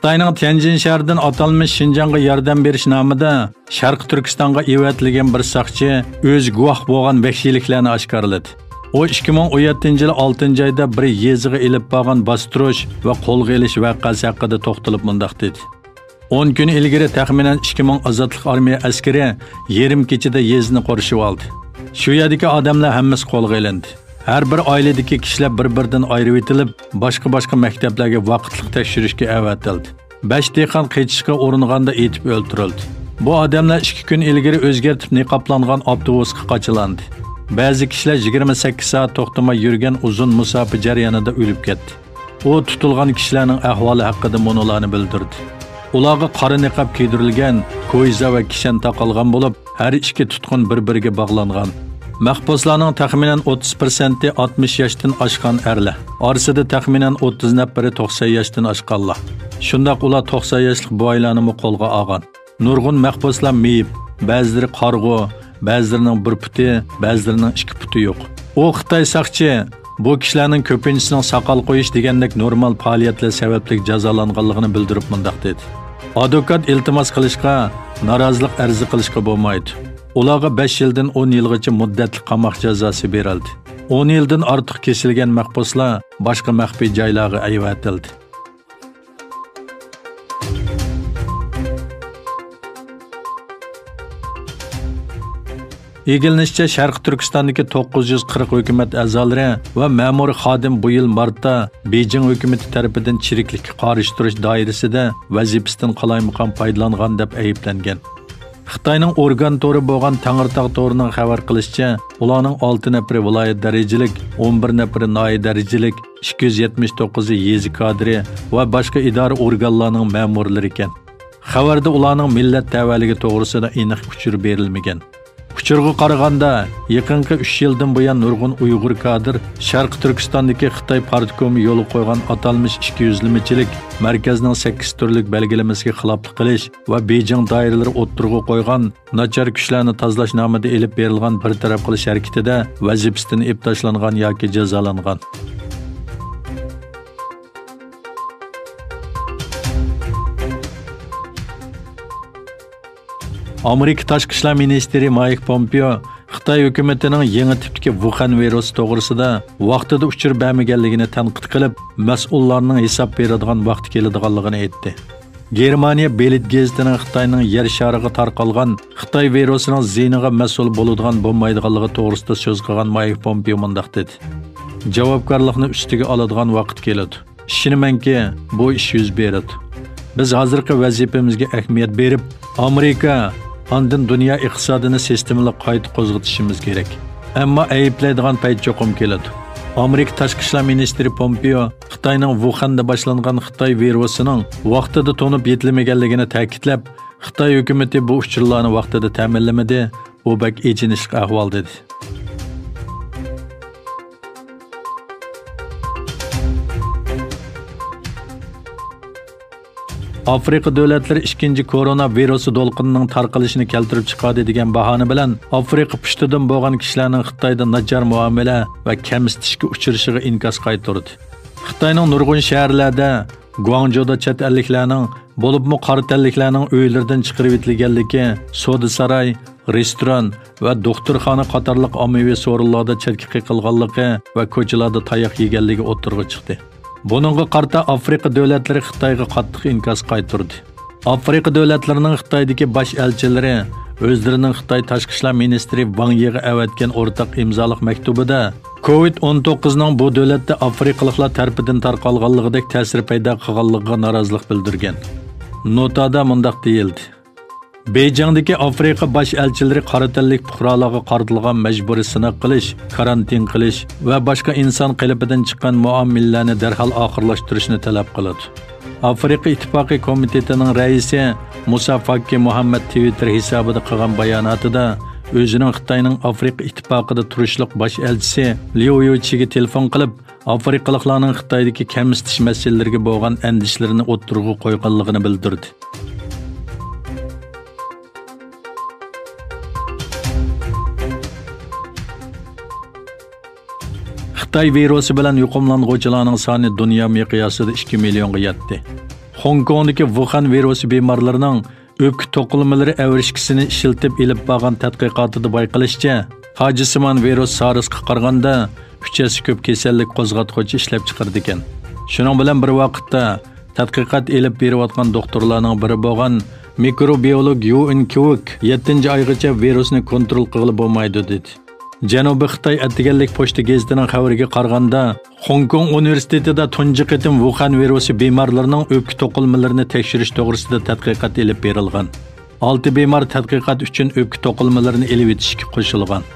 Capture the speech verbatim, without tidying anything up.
خىتاينىڭ تيەنجىن شەھىرىدىن ئاتالمىش شىنجاڭغا ياردەم بېرىش نامىدا شەرقىي تۈركىستانغا ئېۋەتىلگەن بىر ساقچى ئۆزى گۇۋاھ بولغان ۋەھشىيلىكلەرنى ئاشكارىلىدى. ئۇ ئىككى مىڭ ئون يەتتىنچى يىل ئالتىنچى ئايدا بىر يېزىغا ئېلىپ بارغان باستۇرۇش ۋە قولغا ئېلىش ۋەقەسى ھەققىدە توختىلىپ مۇنداق دېدى: ئون كۈن ئىلگىرى تەخمىنەن ئىككى مىڭ ئازادلىق ئارمىيە ئەسكىرى يېرىم كېچىدە يېزىنى قورشىۋالدى. شۇ يەردىكى ئادەملەر ھەممىسى قولغا ئېلىندى. ھەر بىر ئائىلىدىكى كىشىلەر بىر-بىرىدىن ئايرىۋېتىلىپ، باشقا-باشقا مەكتەپلەرگە ۋاقىتلىق تەكشۈرۈشكە ئەۋەتىلدى. بەش دېھقان قېچىشقا ئۇرۇنغاندا ئېتىپ ئۆلتۈرۈلدى. بۇ ئادەملەر ئىككى كۈن ئىلگىرى ئۆزگەرتىپ نىقابلانغان ئاپتوبۇسقا قاچىلاندى. بەزى كىشىلەر يىگىرمە سەككىز سائەت توختىماي يۈرگەن ئۇزۇن مۇساپە جەريانىدا ئۆلۈپ كەتتى. ئۇ تۇتۇلغان كىشىلەرنىڭ ئەھۋالى ھەققىدە مۇنۇلارنى بىلدۈردى: ئۇلارغا قارا نىقاب كىيدۈرۈلگەن، كويزا ۋە كىشەن تاقالغان بولۇپ، ھەر ئىككى تۇتقۇن بىر-بىرىگە باغلانغان. مەھبۇسلارنىڭ تەخمىنەن ئوتتۇز پىرسەنتى ئاتمىش ياشتىن ئاشقان ئەرلەر، ئارىسىدا تەخمىنەن ئوتتۇز نەپىرى توقسان ياشتىن ئاشقانلار. شۇنداق ئۇلار توقسان ياشلىق بوۋايلارنىمۇ قولغا ئالغان. نۇرغۇن مەھبۇسلار مېيىپ، بەزىلىرى قارىغۇ، بەزىلىرىنىڭ بىر پۇتى، بەزىلىرىنىڭ ئىككى پۇتى يوق. ئۇ خىتاي ساقچى بۇ كىشىلەرنىڭ كۆپىنچىسىنىڭ ساقال قويۇش دېگەندەك نورمال پائالىيەتلەر سەۋەبلىك جازالانغانلىقىنى بىلدۈرۈپ مۇنداق دېدى: ئادۋوكات ئىلتىماس قىلىشقا، نارازىلىق ئەرزى قىلىشقا بولمايدۇ. ئۇلارغا بەش يىلدىن ئون يىلغىچە مۇددەتلىك قاماق جازاسى بېرىلدى. ئون يىلدىن ئارتۇق كېسىلگەن مەھبۇسلار باشقا مەخپىي جايلارغا ئەيۋەتىلدى. ئىگىلىنىشىچە، شەرقىي تۈركىستاندىكى توققۇز يۈز قىرىق ھۆكۈمەت ئەزالىرى ۋە مەمۇرىي خادىم بۇ يىل مارتتا بېيجىڭ ھۆكۈمىتى تەرىپىدىن چىرىكلىككە قارشى تۇرۇش دائىرىسىدە ۋەزىپىسىدىن قالايمىقان پايدىلانغان دەپ ئەيىبلەنگەن. خىتاينىڭ ئورگان تورى بولغان تەڭرىتاغ تورىنىڭ خەۋەر قىلىشىچە، ئۇلارنىڭ ئالتە نەپىرى ۋىلايەت دەرىجىلىك، ئون بىر نەپىرى ناھىيە دەرىجىلىك، ئىككى يۈز يەتمىش توققۇزى يېزا كادىرى ۋە باشقا ئىدارە ئورگانلارنىڭ مەمۇرلىرى ئىكەن. خەۋەردە ئۇلارنىڭ مىللەت تەۋەلىكى توغرىسىدا ئېنىق ئۇچۇر بېرىلمىگەن. ئۇچۇرغا قارىغاندا، يېقىنقى ئۈچ يىلدىن بۇيان نۇرغۇن ئۇيغۇر كادىر شەرقىي تۈركىستاندىكى خىتاي پارتكومى يولغا قويغان ئاتالمىش ئىككى يۈزلىمىچىلىك مەركەزنىڭ سەككىز تۈرلۈك بەلگىلىمىسىگە خىلاپلىق قىلىش ۋە بېيجىڭ دائىرىلىرى ئوتتۇرىغا قويغان ناچار كۈچلەرنى تازىلاش نامىدا ئېلىپ بېرىلغان بىر تەرەپ قىلىش ھەرىكىتىدە ۋەزىپىسىدىن ئېلىپ تاشلانغان ياكى جازالانغان. ئامېرىكا تاشقى ئىشلار مىنىستىرى مايك پومپېئو خىتاي ھۆكۈمىتىنىڭ يېڭى تىپتىكى ۋۇخەن ۋىرۇسى توغرىسىدا ۋاقتىدا ئۇچۇر بەرمىگەنلىكىنى تەنقىد قىلىپ، مەسئۇللارنىڭ ھېساب بېرىدىغان ۋاقتى كېلىدىغانلىقىنى ئېيتتى. گېرمانىيە بېلىت گېزىتىنىڭ خىتاينىڭ يەر شارىغا تارقالغان خىتاي ۋىرۇسىنىڭ زىيىنىغا مەسئۇل بولىدىغان بولمايدىغانلىقى توغرىسىدا سۆز قىلغان مايك پومپېئو مۇنداق دېدى: جاۋابكارلىقنى ئۈستىگە ئالىدىغان ۋاقىت كېلىدۇ. ئىشىنىمەنكى، بۇ ئىش يۈز بېرىدۇ. بىز ھازىرقى ۋەزىپىمىزگە ئەھمىيەت بېرىپ، ئامېرىكا، ئاندىن دۇنيا ئىقتىسادىنى سىستېمىلىق قايتا قوزغىتىشىمىز كېرەك. ئەمما ئەيىبلەيدىغان پەيت چوقۇم كېلىدۇ. ئامېرىكا تاشقى ئىشلار مىنىستىرى پومپېئو خىتاينىڭ ۋۇخەندە باشلانغان خىتاي ۋىرۇسىنىڭ ۋاقتىدا تونۇپ يېتىلمىگەنلىكىنى تەكىتلەپ، خىتاي ھۆكۈمىتى بۇ ئۇچۇرلارنى ۋاقتىدا تەمىنلىمىدى، بۇ بەك ئېچىنىشلىق ئەھۋال، دېدى. ئافرىقا دۆلەتلىرى ئىككىنچى كورونا ۋىرۇسى دولقۇنىنىڭ تارقىلىشىنى كەلتۈرۈپ چىقاردى دېگەن باھانە بىلەن ئافرىقا پۇشتىدىن بولغان كىشىلەرنىڭ خىتايدا ناچار مۇئامىلە ۋە كەمسىتىشكە ئۇچرىشىغا ئىنكاس قايتۇردى. خىتاينىڭ نۇرغۇن شەھەرلەردە، گۇاڭجۇدا چەت ئەللىكلەرنىڭ، بولۇپمۇ قارا تەنلىكلەرنىڭ ئۆيلىرىدىن چىقىرىۋېتىلگەنلىكى، سودا ساراي، رېستوران ۋە دوختۇرخانا قاتارلىق ئاممىۋى سورۇنلاردا چەتكە قېقىلغانلىقى ۋە كوچىلاردا تاياق يېگەنلىكى ئوتتۇرىغا چىقتى. بۇنىڭغا قارىتا ئافرىقا دۆلەتلىرى خىتايغا قاتتىق ئىنكاس قايتۇردى. ئافرىقا دۆلەتلىرىنىڭ خىتايدىكى باش ئەلچىلىرى ئۆزلىرىنىڭ خىتاي تاشقى ئىشلار مىنىستىرى ۋاڭ يىغا ئەۋەتكەن ئورتاق ئىمزالىق مەكتۇبىدا، كوۋىد ئون توققۇزنىڭ بۇ دۆلەتتە ئافرىقىلىقلار تەرىپىدىن تارقالغانلىقىدەك تەسىر پەيدا قىلغانلىقىغا نارازىلىق بىلدۈرگەن. نوتادا مۇنداق دېيىلدى: بېيجىڭدىكى ئافرىقا باش ئەلچىلىرى قارا تەنلىك پۇقرالارغا قارىتىلغان مەجبۇرىي سىناق قىلىش، كارانتىن قىلىش ۋە باشقا ئىنسان قېلىپىدىن چىققان مۇئامىلىلەرنى دەرھال ئاخىرلاشتۇرۇشنى تەلەپ قىلىدۇ. ئافرىقا ئىتتىپاقى كومىتېتىنىڭ رەئىسى مۇسا فاككى مۇھەممەد تىۋىتتېر ھېسابىدا قىلغان باياناتىدا، ئۆزىنىڭ خىتاينىڭ ئافرىقا ئىتتىپاقىدا تۇرۇشلۇق باش ئەلچىسى ليۇ يۇچىگە تېلېفون قىلىپ، ئافرىقىلىقلارنىڭ خىتايدىكى كەمسىتىش مەسىلىلىرىگە بولغان ئەندىشىلىرىنى ئوتتۇرىغا قويغانلىقىنى بىلدۈردى. خىتاي ۋىرۇسى بىلەن يۇقۇملانغۇچىلارنىڭ سانى دۇنيا مىقياسىدا ئىككى مىليونغا يەتتى. خوڭكوڭدىكى ۋۇخەن ۋىرۇسى بىمارلىرىنىڭ ئۆپكە توقۇلمىلىرى ئەۋرىشكىسىنى ئىشلىتىپ ئېلىپ بارغان تەتقىقاتىدا بايقىلىشىچە، تاجسىمان ۋىرۇس سارسقا قارىغاندا ئۈچ ھەسسە كۆپ كېسەللىك قوزغاتقۇچى ئىشلەپ چىقىرىدىكەن. شۇنىڭ بىلەن بىر ۋاقىتتا، تەتقىقات ئېلىپ بېرىۋاتقان دوختۇرلارنىڭ بىرى بولغان مىكروبىيولوگ يۇ ئىن كىۋۇك يەتتىنچى ئايغىچە ۋىرۇسنى كونترول قىلغىلى بولمايدۇ، دېدى. جەنۇبىي خىتاي ئەتىگەنلىك پوچتا گېزىتىنىڭ خەۋىرىگە قارىغاندا، خوڭكوڭ ئۇنىۋېرسىتېتىدا تۇنجى قېتىم ۋۇخەن ۋىرۇسى بىمارلىرىنىڭ ئۆپكە توقۇلمىلىرىنى تەكشۈرۈش توغرىسىدا تەتقىقات ئېلىپ بېرىلغان. ئالتە بىمار تەتقىقات ئۈچۈن ئۆپكە توقۇلمىلىرىنى ئېلىۋېتىشكە قوشۇلغان.